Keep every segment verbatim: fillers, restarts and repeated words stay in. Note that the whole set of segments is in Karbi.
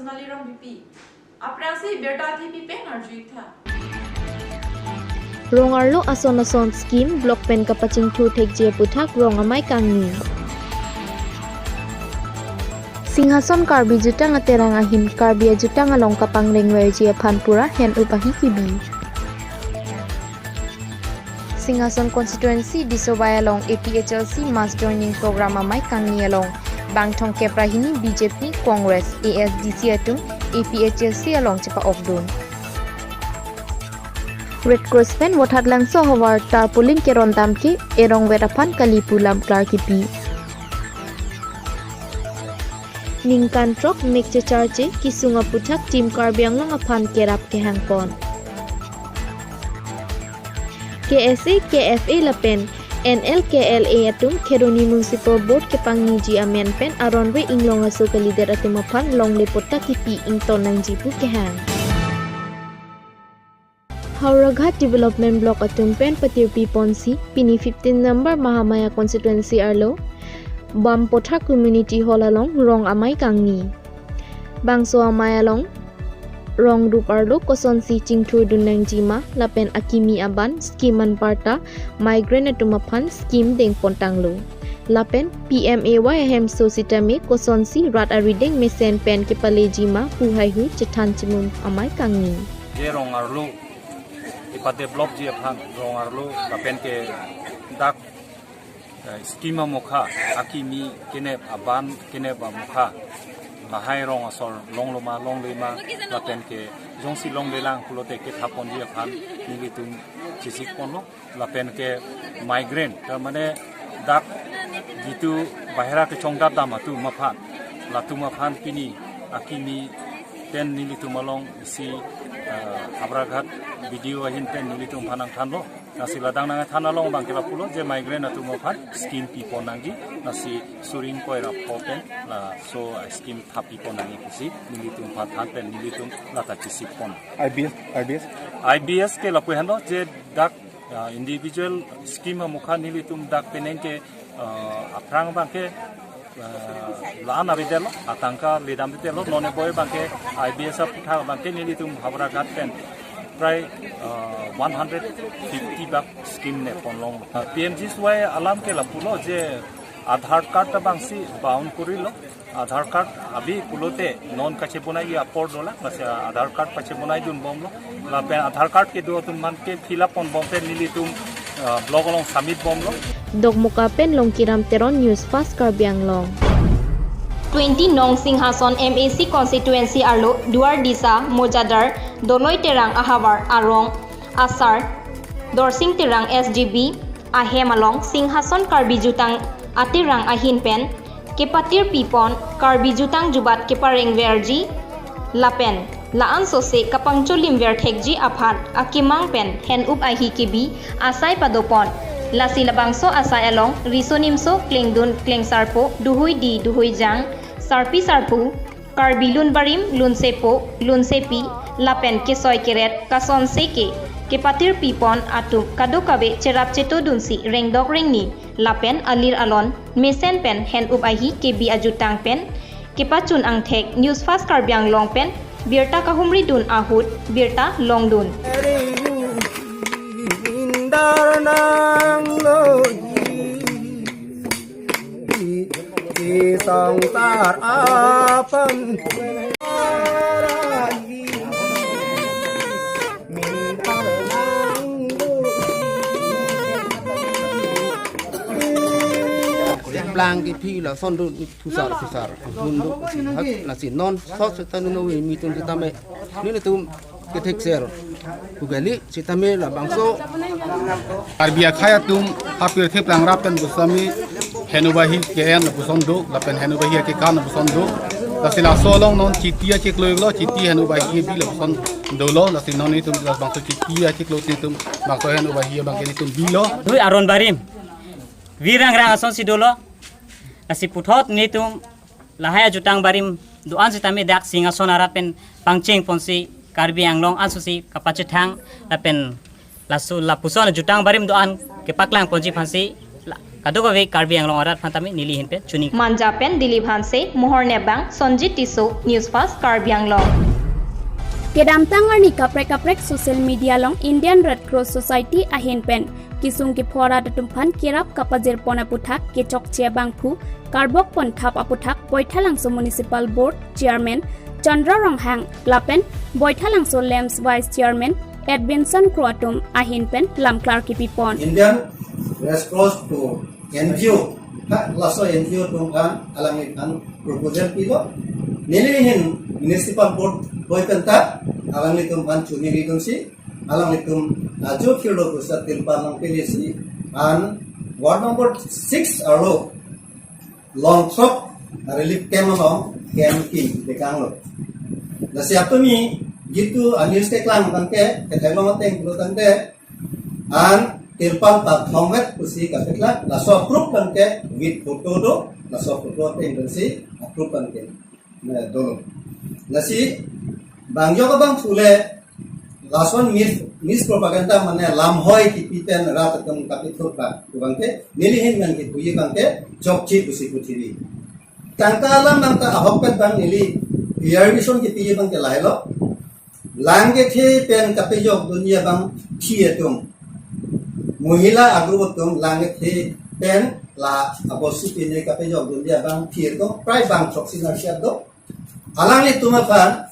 Sonali Rongpipi. Aphrangsi birta thipi pen arju-ik tha. Rong arlo ason ason scheme block pen kapachingthur thekji aputhak rong amei kangni. Singhason Karbi Jutang Aterang ahin Karbi ajutang along kapangrengverji aphan pura hen-up ahi kebi. Singhason constituency Disobai along A P H L C mass joining program amei kangni along bang thomkep ra hini B J P, Congress, A S D C atum A P H L C along chepa-okdun. Red Cross pen Vothatlangso ahavar tarpaulin keron dam ke erongvet aphan kali pu lam klar kipi. Ningkan throk mek checharche kesung aputhak Team Karbi Anglong aphan kerap kehangpon. K S A, K F A lapen N L K L A atum Kheroni Municipal Board kepangniji amen pen aron-re inglong aso kalidet atum aphan longle patta kipi ington nangji pu kehang. Howraghat Development Block atum pen patirpi ponsi pini fifteen number Mahamaya constituency arlo Bampotha Community Hall along rong amei kangni. Bangso amei along rong rup arlo kosonsi chingthurdun nangjima lapen akimi aban scheme anparta migrant atum aphan scheme dengpon tanglo. Lapen P M A Y ahemso sitame kosonsi rat arideng mesen pen kepalejima pu haihui chethan chimum amei kangni. Je rong arlo ipa developji aphan rong arlo lapen ke dak, eh, scheme amokha, akimi kenep, aban kenep amokha, lahai rong asor longlo ma longle ma lapen ke jongsi longlelang pulote kethaponji aphan nelitum chesik ponlo. Lapen ke migrant, ta mane dak jitu bahera kechongdat dam atum aphan, latum aphan pini akimi pen nelitum along isi, eh, Howraghat B D O ahin pen nelitum aphan nangthanlo. Lasi ladak nangthan along abang ke lapulo je migrant atum aphan scheme pipon nangji, lasi suri ingkoi ra pho pen laso scheme thap pipon nangji pusi nelitum aphan than pen nelitum lata chesik pon. I B S, I B S? I B S ke lapu henlo je dak, ah, individual scheme amokha nelitum dak penang ke, ah, aphrang abang ke, ah, la-an aridetlo, atangka ledamdetlo, non eboi abang ke I B S aputhak abang ke nelitum Howraghat pen prai, ah, one hundred fifty bak scheme nepon long. Ah, P M G S Y alam ke lapulo je Aadhaar card abangsi bound korilo. Aadhaar card abi pulote non kachebonai apor dolang, lasi Aadhaar card pache bonai dunbomlo. Lapen Aadhaar card kedo atum aphan ke fill up ponbom pen nelitum, ah, block along submit bomlo. Dokmoka pen Longkiram Teron, News Fast Karbi Anglong. Twenty nong Singhason M A C constituency arlo Duardisa, Mojadar, Doloi Terang ahavar arong asar Dorsing Terang S G B ahem along Singhason Karbi Jutang Aterang ahin pen kepatirpi pon Karbi Jutang jubat keparengverji lapen la-an sose kapangcholimver thekji aphan akemang pen hen-up ahi kebi asai padopon. Lasi labangso asai along riso nimso klengdun klengsarpo, duhuidi duhuijang, sarpi sarpo, Karbi lunbarim, lunsepo, lunsepi, lapen kesoi keret kasonse ke kepatirpi pon atum kadokave cherap chetodunsi rengdok rengni lapen alir alon mesen pen hen-up ahi kebi ajutang pen kepachun angthek. News Fast Karbi Anglong pen birta kahumridun ahut birta longdun. Indar nang lo di, di sangtar apan. Plang kephi lason do thusar thusar. Hun do si hak lasi non sot seta nino mi tun seta me. Nelitum kethekser pu kali sitame labangso. Karbi akhei atum apirthe plang rap pen gosami hen-up ahi ke-en lapuson do, lapen hen-up ahi kekan lapuson do. Lasi laso along non chiti achiklo iklo, chiti hen-up ahi bi lapuson dolo, lasi non itum labangso chiti achiklo itum bangso hen-up ahi abang ke itum bilo. Dui aron barim. Virang rang asonsi dolo. Lasi puthot nelitum lahai ajutang barim do-an sitame dak Singhason arat pen pangcheng ponsi Karbi Anglong ansosi kapachethang lapen laso lapuson ajutang barim do-an kepaklang ponji aphansi la-, Kadokave Karbi Anglong arat aphan tame neli ahin pen chuni. Manja pen Dilip Hanse, Mohor Nepbang, Sonjit Tisso, News Fast, Karbi Anglong. Kedamtang arni kaprek kaprek social media along Indian Red Cross Society ahin pen kesung kepho arat atum aphan kerap kapajir pon aputhak kechokche abangphu karbok pon thap aputhak Baithalangso Municipal Board Chairman Chandra Ronghang lapen Baithalangso LAMPS Vice Chairman Edwinson Kro atum ahin pen lamklar kipi pon. Indian Red Cross pu N G O, ha, laso N G O atum aphan alangliphan proposal pilo. Neli ahin Municipal Board boi penta alanglitum aphan chuningri dunsi, alanglitum ajo phirlo pusi tirpal nangpilesi, an ward number six arlo Longthrok relief camp along camp ketekanglo. Lasi apuni jitu a news keklang tangte, ketheklong ateng pulo tangte, an tirpal ta thongvet pusi kateklang, laso proof tangte with photo do, laso photo ateng pusi proof tangte, ne, dolo. Lasi bang jok abangphu le lason mis, mispropaganda mane lamhoi kipi pen rat atum kapithur abang, abangke neli ahin pen kipuji abangke chokche pusi puthiri. Tangka alam nangta ahokpet abang neli clarification kipi abangke lahelo. Lang kethe pen kapejokdunji abangphi atum, mohila agrup atum lang kethe pen la abosi pine kapejokdunji abangphi atum prai bang throksi nangsi do. Alanglitum aphan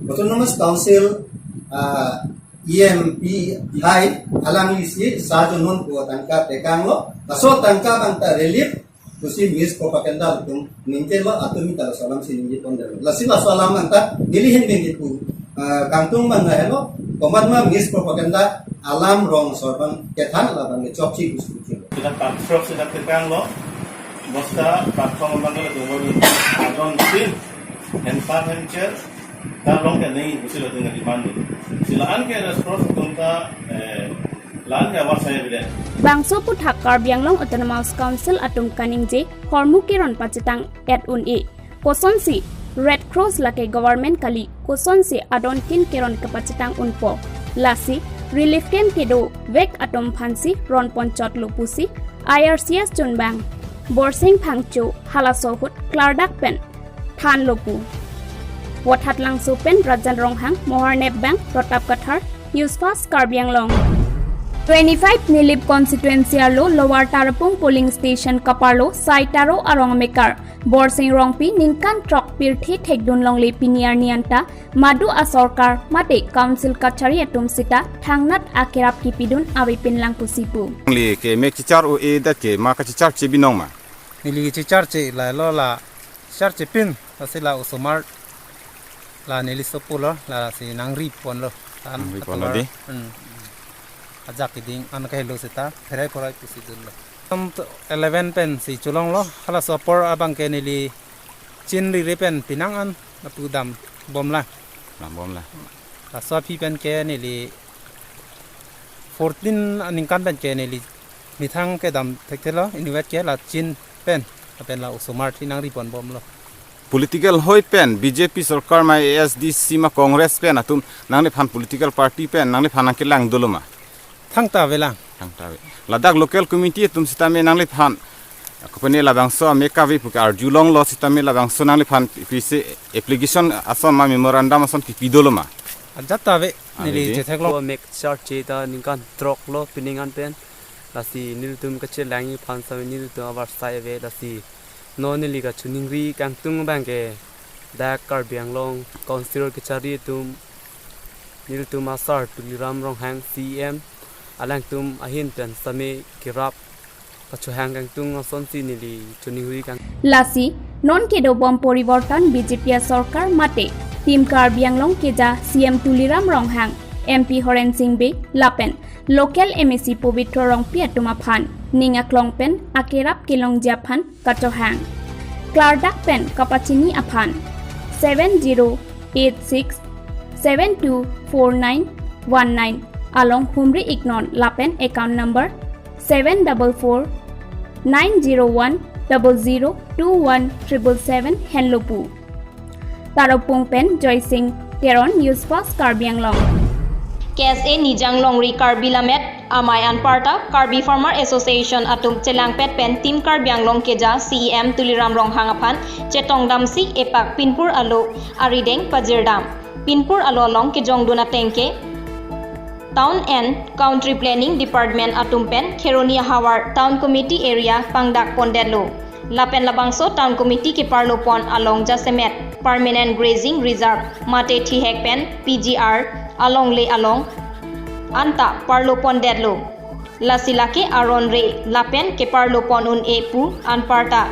Autonomous Council, ah, E M P hai alanglisi sar junun pu tangka tekanglo. Laso tangka abangta relief pusi mispropaganda atum ningkelo, atum ta laso alam si ningje pondetlo. Lasi laso alam abangta neli ahin pen kipu, ah, kangtung abang lahelo, komat ma mispropaganda alam rong asor abang kethan labang chokche pusi puthilo. Sita platform sita tekanglo, bosta platform abang le dungor adon tin, hempa hemcher, ta long ke nai pusi latum demand ni. Sila an ke response atum ta, eh, la-an ke awar saya bide. Bangso aputhak Karbi Anglong Autonomous Council atum kaningje hormu keron pachetang et un-e. Kosonsi Red Cross lake government kali, kosonsi adon tin keron kepachetang unpo. Lasi relief camp kedovek atum aphansi ron ponchotlo pusi I R C S chunbang Borsing Phangcho halaso ahut klardak pen thanlo pu. Vothatlangso pen Rajan Ronghang, Mohor Nepbang, Protap Kathar, News Fast Karbi Anglong. Twenty-five Nilip constituency arlo Lower Tarapung polling station kaparlo Sai Taro arong amekar Borsing Rongpi ningkan throk pirthe thekdun longle pini arni anta madu asorkar mate council kachari atum sita thangnat akerap kipidun avepin lang pusi pu. Longle ke mek chichar o-e dat ke ma kachichar che binong ma? Neli chichar che lahelo, la chichar che pin, lasi la osomar la neli sopo lo, lasi nangri ponlo. Nangri ponlo di? Hmm. Ajak keding an kahelo seta pherai phorai pusi dunlo. Tam to eleven pensi cholonglo, halaso apor abangke neli chin rire pen pinang an lapu dambomlang. Dambomlang. Laso aphi penke neli fourteen aningkan penke neli methang kedam thekthelo, inutvet ke la chin pen, lapen la osomar thi nangri ponbomlo. Political hoi pen B J P sorkar ma A S D C ma Congress pen atum nangliphan political party pen nangliphan nangkelang dolo ma? Thangta avelang. Thangta ave. Ladak local committee atum sitame nangliphan, kopine labangso amekave pu ke arjulonglo sitame labangso nangliphan pisi application ason ma memorandum ason kipi dolo ma? Ajat ta ave. Ave neli di? Chetheklo. Mek chichar che ta ningkan throk lo pining an pen. Lasi nelitum kachelangji aphan sitame nelitum avarsai ave, lasi non neli kachoningri kangtung abangke dak Karbi Anglong Council kachari atum, nelitum asar Tuliram Ronghang C E M, alangtum ahin pen sitame kerap kachohang kangtung asonsi neli choningri kang. Lasi non kedobom poriborton B J P asorkar mate Team Karbi Anglong keja C E M Tuliram Ronghang, M P Horen Sing Bey lapen local M A C Pobitro Rongpi atum aphan ning aklong pen akerap kelongji aphan kachohang. Klardak pen kapachini aphan seven zero eight six seven two four nine one nine along humri iknon lapen account number seven double four nine zero one double zero two one triple seven henlo pu. Tarapung pen Joy Sing Teron, News Fast Karbi Anglong. K S A Nijang Longri Karbi Lammet Amei anparta Karbi Farmer Association atum chelangpet pen Team Karbi Anglong keja C E M Tuliram Ronghang aphan chetongdamsi epak pinpur alo arideng pajirdam. Pinpur alo along kejongdun ateng ke Town and Country Planning Department atum pen Kheroni ahavar Town Committee area pangdak pondetlo. Lapen labangso Town Committee keparlo pon along jasemet Permanent Grazing Reserve mate thihek pen P G R alongle along anta parlo pondetlo. Lasi lake aron re lapen keparlo pon un-e pu anparta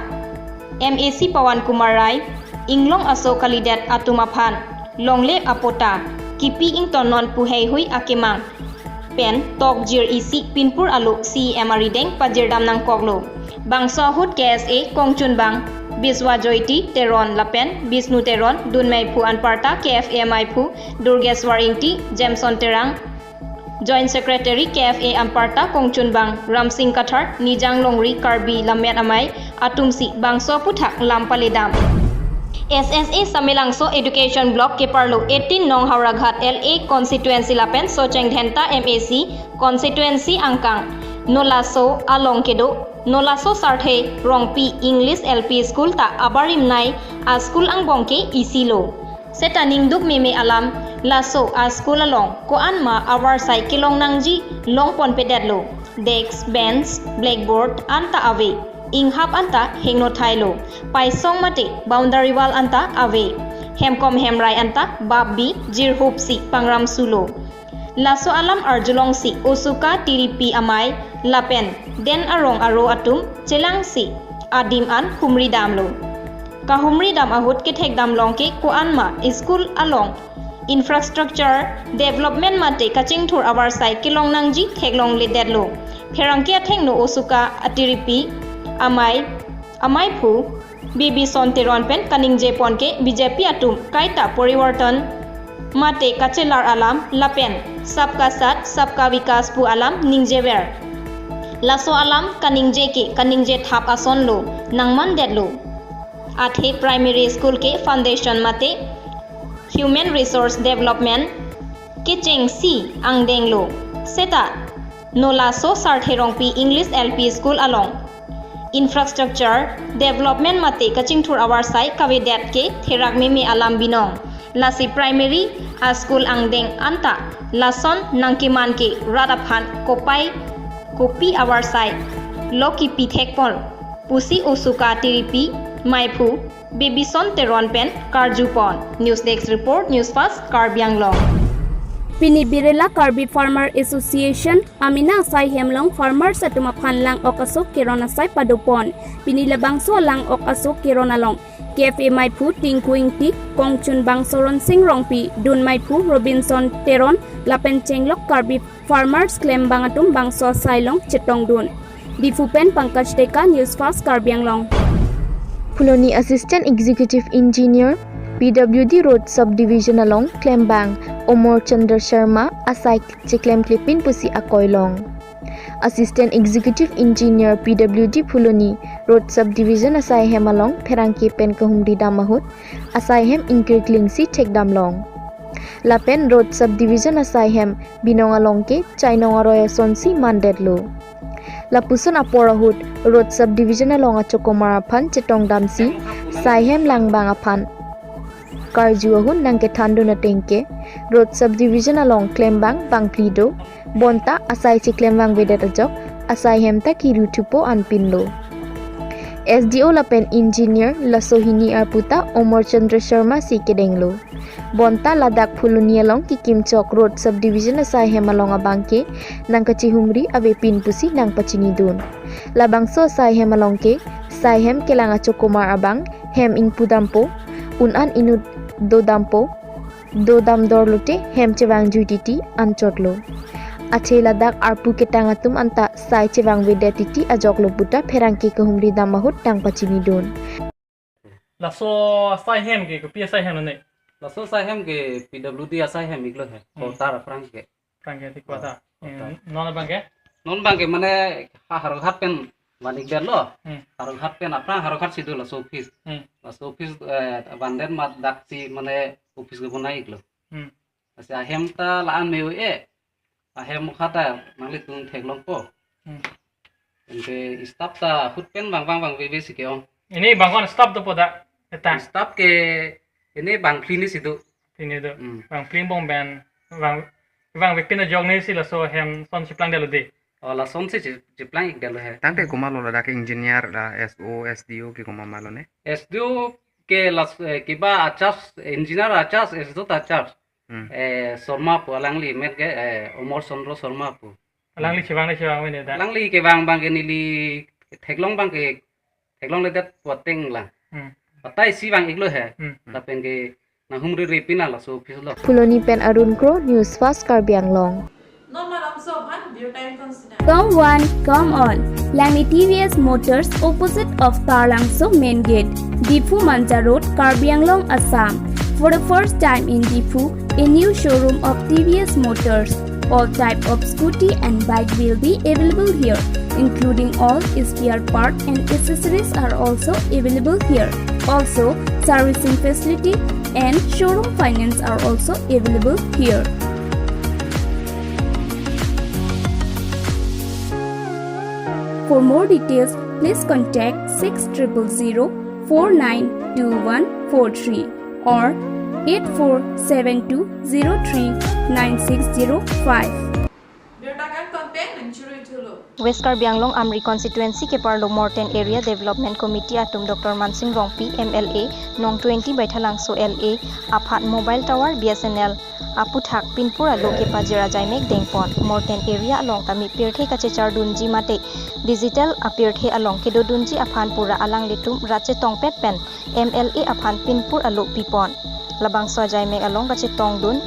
M A C Pawan Kumar Rai, inglong aso kalidet atum aphan longle apota kipi ingtonnon pu heihui akemang pen tokjir isi pinpur alo C E M arideng pajirdam nangkoklo. Bangso ahut K S A kongchunbang Biswa Joyti Teron lapen Bisnu Teron, dunmeiphu anparta K F A ameiphu Durgeswar Ingti, Jameson Terang, Joint Secretary K F A anparta kongchunbang Ramsing Kathar, Nijang Longri Karbi Lammet Amei atumsi bangso aputhak lam paledam. S S A Samelangso Education Block keparlo eighteen Nong Howraghat L A constituency lapen Socheng Dhenta M A C constituency angkang Nolaso along kedo Nolaso Sarthe Rongpi English L P School ta abarim nei a school angbong ke isi lo. Seta ningduk meme alam laso a school along ko-an ma avarsai kelong nangji longponpedetlo. Desk, bench, blackboard anta ave. Inghap anta hingno thailo. Paisong mate boundary wall anta ave. Hemkom hemrai anta bapbi jirhupsi pangram sulo. Laso alam arjulongsi osuka tiripi amei lapen den arong aro atum chelangsi adim an humridamlo. Kahumridam ahut kethekdam long ke ko-an ma school along infrastructure development mate kachingthur avarsai kelong nangji theklongledetlo. Pherangke athengno osuka atiripi amei ameiphu Bibison Teron pen kaningjepon ke B J P atum kaita porivartan mate kachelar alam lapen sabka saath sabka vikas pu alam ningjever. Laso alam kaningje ke kaningje thap asonlo, nangmandetlo. Athe primary school ke foundation mate human resource development kechengsi angdenglo. Seta Nolaso Sarthe Rongpi English L P School along infrastructure development mate kachingthur avarsai kavedet ke therak meme alam binong. Lasi primary a school angdeng anta lason nangkeman ke rat aphan kopai kopi avarsai lo kipi thekpon pusi osuka tiripi meiphu Bibison Teron pen karjupon. News Desk Report, News Fast, Karbi Anglong. Pini Birla Karbi Farmer Association amena asai hemlong farmers atum aphan lang-ok aso keron asai padopon. Pini labangso lang-ok aso keron along K F A meiphu Tinku Ingti, kongchunbang Soron Sing Rongpi, dunmeiphu Robinson Teron lapen chenglok Karbi farmers klembang atum bangso asai along chetongdun. Diphu pen Pankaj Deka, News Fast Karbi Anglong. Phuloni Assistant Executive Engineer P W D Road Subdivision along klembang Omor Chandra Sharma asai cheklemklepin pusi akoi long. Assistant Executive Engineer P W D Phuloni Road Subdivision asai hem along pherangke pen kahumridam ahut asai hem ingkirklingsi thekdam long. Lapen Road Subdivision asai hem binong along ke chainong aroi asonsi mandetlo. Lapuson apor ahut Road Subdivision along achokomar aphan chetongdamsi sai hem langbang aphan karju ahut nangkethandun ateng ke Road Subdivision along klembang bangphli do, bonta asai cheklem vangvedet ajok asai hem ta kiru thupo anpinlo. S D O lapen engineer laso hini arpu ta Omor Chandra Sharma si kedenglo. Bonta ladak Phuloni along kikimchok Road Subdivision asai hem along abang ke nangkachihumri avepin pusi nangpachinidun. Labangso asai hem along ke sai hem kelang achokomar abang hem ingpudampo, un-an inut dodampo, dodam dor lote hem chevangjui titi anchotlo. Athe ladak arpu ketang atum anta sai chevangvedet titi ajoklo puta pherangke kahumridam ahut nangpachinidun. Laso asai hem ke kopi asai hem lo ne? Laso asai hem ke P W D asai hem iklo he. Hmm. Kotar aphrang ke. Aphrang ke ti kota. Ah, kota. Hmm, non abang ke? Non abang ke mane ha Howraghat pen van-ikdetlo. Hmm. Howraghat pen aphrang Howraghat si do laso office. Hmm. Laso office, eh, vandet mat daksi mane office kebonai iklo. Hmm. Lasi ahem ta la-an me-o-e. ahem mukha ta nanglitum theklongpo. Hmm. Anke staff ta ahut pen bang bang bang veve si ke-ong. Ini bang kon staff dopo dak? Eta. Staff ke ini bang phli ni si do. Phli ni do. Hmm. Bang phli angbong pen bang bang vepin ajok ni si laso ahem son chiplang dalo de. Oh, lason si chi-, chiplang ik dalo he. Tangte komatlo ladak ke engineer la S O, S D O ke komat malo ne? S D O ke las, eh, kiba achas, engineer achas, S D O ta achas. Hmm. Eh, Sharma pu alangli met ke, eh, Omor Chandra Sharma pu. Alangli chevang le chevang mene da. Alangli kevang abang ke neli theklong abang ke theklongledet pu ateng lang. Hmm. Patai si vang iklo he. Hmm. Lapen ke nanghumri ri pina laso office lo. Phuloni pen Arun Kro, News Fast Karbi Anglong. Non malomso aphan, view time konsinang. Come one, come all. Langli T V S Motors, opposite of Taralangso Main Gate, Diphu Manja Road, Karbi Anglong, Assam. For the first time in Diphu, a new showroom of T V S Motors. All type of scooty and bike will be available here, including all spare part and accessories are also available here. Also, servicing facility and showroom finance are also available here. For more details, please contact six triple zero four nine two one four three or eight four seven two zero three nine six zero five. Birta kangton pen nangchurui thulo. West Karbi Anglong Amri Constituency keparlo Morten Area Development Committee atum Doctor Mansing Rongpi M L A, Nong twenty Baithalangso L A, aphan mobile tower B S N L aputhak pinpur alo kepajir ajaimek dengpon. Morten area along tame pirthe kachechardunji mate digital apirthe along kedodunji aphan pura alanglitum rat chetongpet pen M L A aphan pinpur alo pipon. Labangso ajaimek along kachetongdun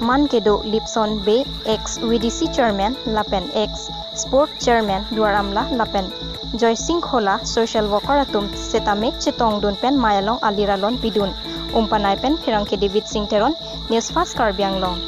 man kedo Lipson Bey, ex V D C chairman lapen ex sport chairman Duar Amla lapen Joysing Khola, social worker atum setame chetongdun pen mei along alir alon pidun. Umpanai pen Pherangke David Singh Teron, News Fast Karbi Anglong.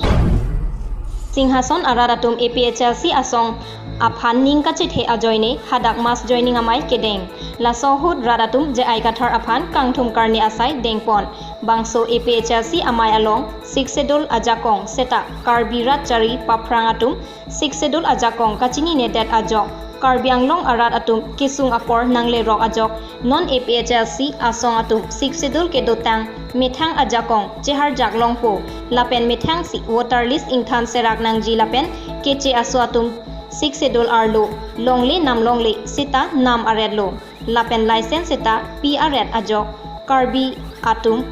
Singhason arat atum A P H L C asong aphan ning kachethe ajoine hadak mass joining amei kedeng. Laso ahut rat atum J I Kathar aphan kangthum karne asai dengpon. Bangso A P H L C amei along Sixth Schedule ajakong seta Karbi rat chari paphrang atum Sixth Schedule ajakong kachininedet ajok, Karbi Anglong arat atum kesung apor nanglerok ajok, non A P H L C asong atum Sixth Schedule kedotang methang ajakong cheharjak longpo, lapen methangsi voter list ingthan serak nangji lapen keche aso atum Sixth Schedule arlo longle nam longle seta nam aretlo. Lapen license seta pi aret ajok Karbi atum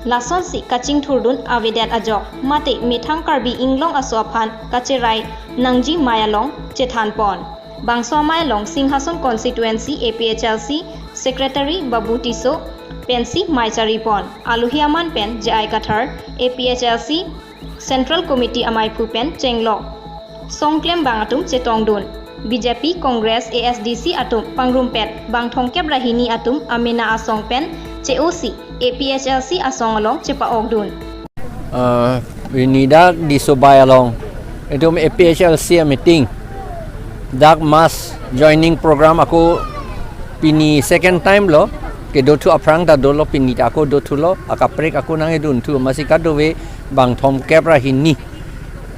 lasonsi kachingthurdun avedet ajok mate methang Karbi Anglong aso aphan kacherai nangji mei along chethanpon. Bangso amei along Singhason Constituency A P H L C Secretary Babu Tisso pensi mei charipon. Alohi aman pen J I Kathar, A P H L C Central Committee ameiphu pen chenglok songklem bang atum chetongdun. B J P, Congress, A S D C atum pangrumpet bang thomkep ra hini atum amena asong pen che-osi A P H L C asong along chepa-okdun. Ah, pini dak Disobai along itum A P H L C meeting, dak mass joining program ako pini second time lo, kedothu aphrang ta dolo, pini ta ako dothulo, akaprek ako nangkedunthu, amatsi kadokave bang thomkep ra hini.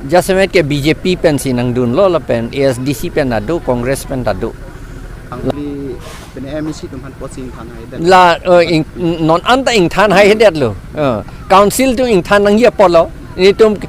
Jasemet ke B J P pensi nangdunlo lapen A S D C pen ta do, Congress pen ta do. Angli pen M A C atum aphan apotsi ingthan haihedet. La, eh, ing-, non anta ingthan haihedetlo. Eh, council atum ingthan nangji apotlo. Netum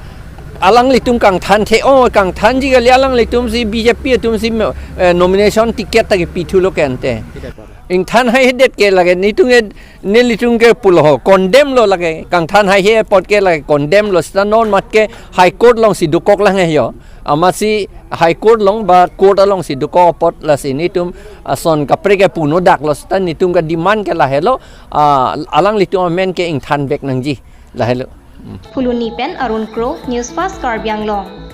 alanglitum kangthanthe, oh, kangthanji kali, alanglitumsi B J P atumsi, eh, nomination ticket ta kepithulo ke ante. Tidak apa. Ingthan haihedet ke lake, netum ke, nelitum ke pulo ho, condemn lo lake, kangthan haihe apot ke lake, condemn lo, seta non mat ke High Court alongsi dokok lang he ho. Amatsi High Court along ba court alongsi dokok apot, lasi netum ason kaprek ke puno daklo, seta netum ke demand ke lahelo, ah, alanglitum amen ke ingthan vek nangji, lahelo. Hmm. Phuloni pen Arun Kro, News Fast Karbi Anglong.